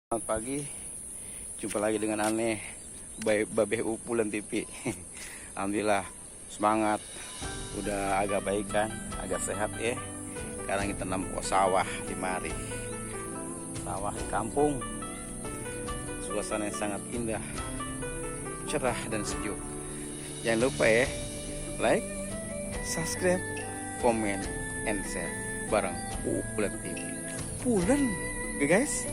Selamat pagi, jumpa lagi dengan aneh Babeh Upulan TV. Alhamdulillah semangat, udah agak baik kan, agak sehat ya. Sekarang kita nampok sawah di mari, sawah di kampung. Suasana yang sangat indah, cerah dan sejuk. Jangan lupa ya, like, subscribe, komen, and share bareng Upulan TV. Pulen, oke guys.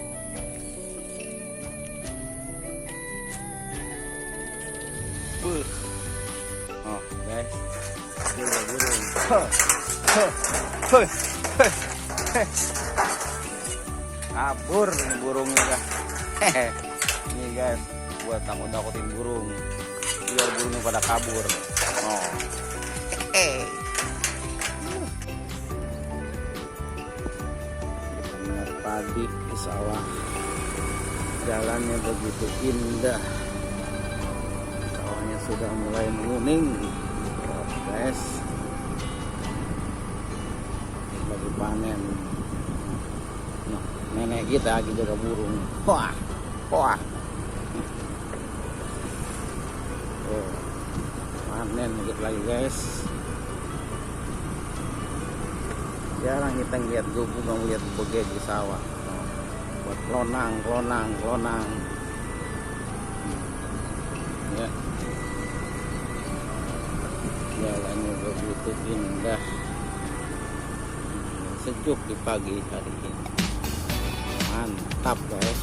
Oh guys, ini udah burung. Kabur ini burungnya kan. Ini guys, buat takut-takutin burung, biar burungnya pada kabur. Oh. Kita lihat padi di sawah, jalannya begitu indah. Sudah mulai menguning, guys. Lagi panen. Nah, nenek kita lagi jaga burung. Wah, wah. Oh, panen dikit lagi, guys. Jarang kita ngeliat gubuk, ngeliat bogey di sawah. Buat klonang. Ya. Jalannya begitu indah, sejuk di pagi hari ini. Mantap guys.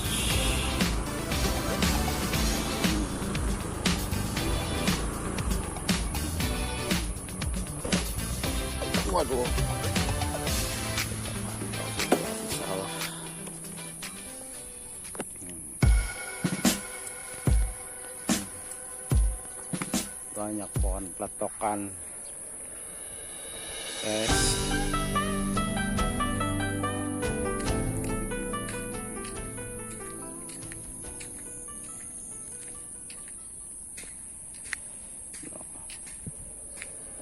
Waduh, sawah. Banyak pohon peletokan, guys.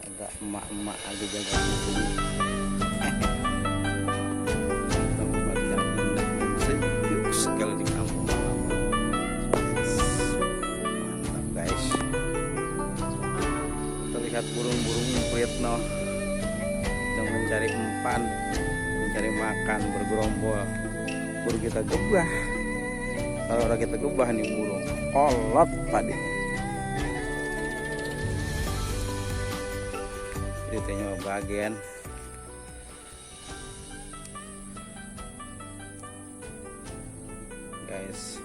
Ada emak-emak lagi jaga burung. Tempat yang indah dan sejuk sekali di kampung halaman. Mantap guys. Terlihat burung-burung Prietno yang mencari empan, mencari makan, bergerombol. Burung kita gebah. Kalau orang kita gebah nih burung, kolot padinya. Ceritanya bagian. Guys.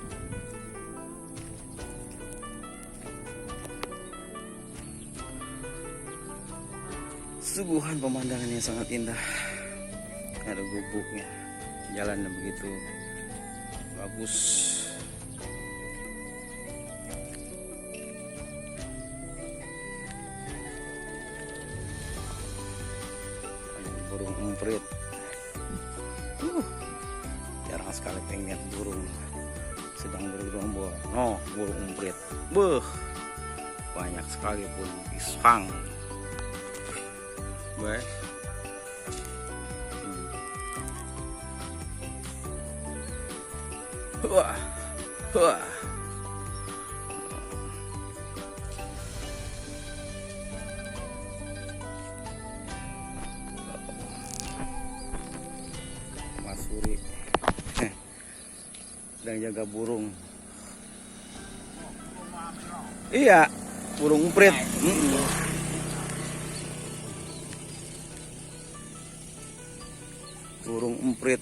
Suguhan pemandangan yang sangat indah. Ada gubuknya, jalannya begitu bagus. Burung emprit. Jarang sekali pengen burung sedang bergerombol. No, burung emprit. Banyak sekali burung pisang. Baik. Wah. Mas Suri sedang jaga burung. Iya, burung emprit. Burung emprit.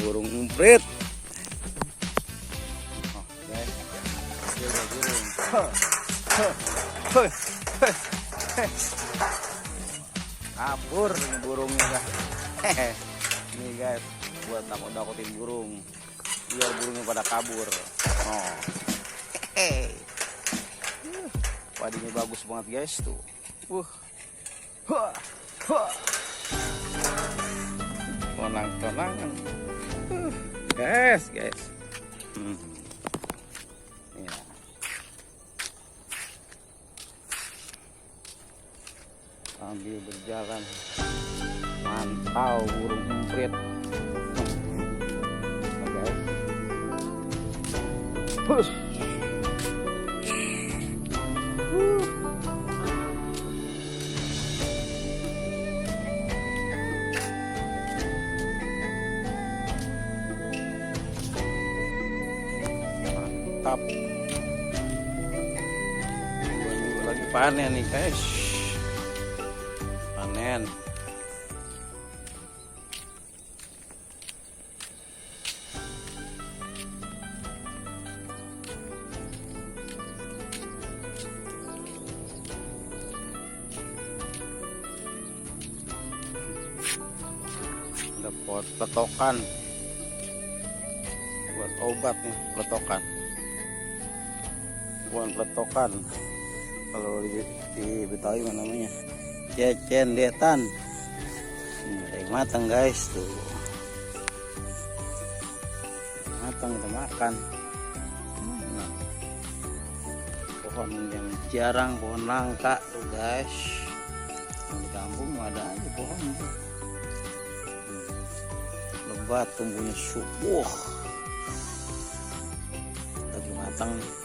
Burung emprit. Oh, guys. Kabur ini burungnya kan. Ini guys, buat takut-takutin burung, biar burungnya pada kabur. Oh. Padinya bagus banget guys tuh. tonang-tonangan. Guys. Ya. Sambil berjalan mantau burung emprit. Guys. Push. Mantap. Lagi panen nih guys. Panen. Ada pot petokan buat obat nih, peletokan kalau di Betawi mana namanya cecendetan. Ini matang guys, tuh matang, kita makan. Nah, pohon yang jarang, pohon langka tuh guys. Di kampung ada aja pohon tuh. Lebat tumbuhnya, subuh lagi matang nih.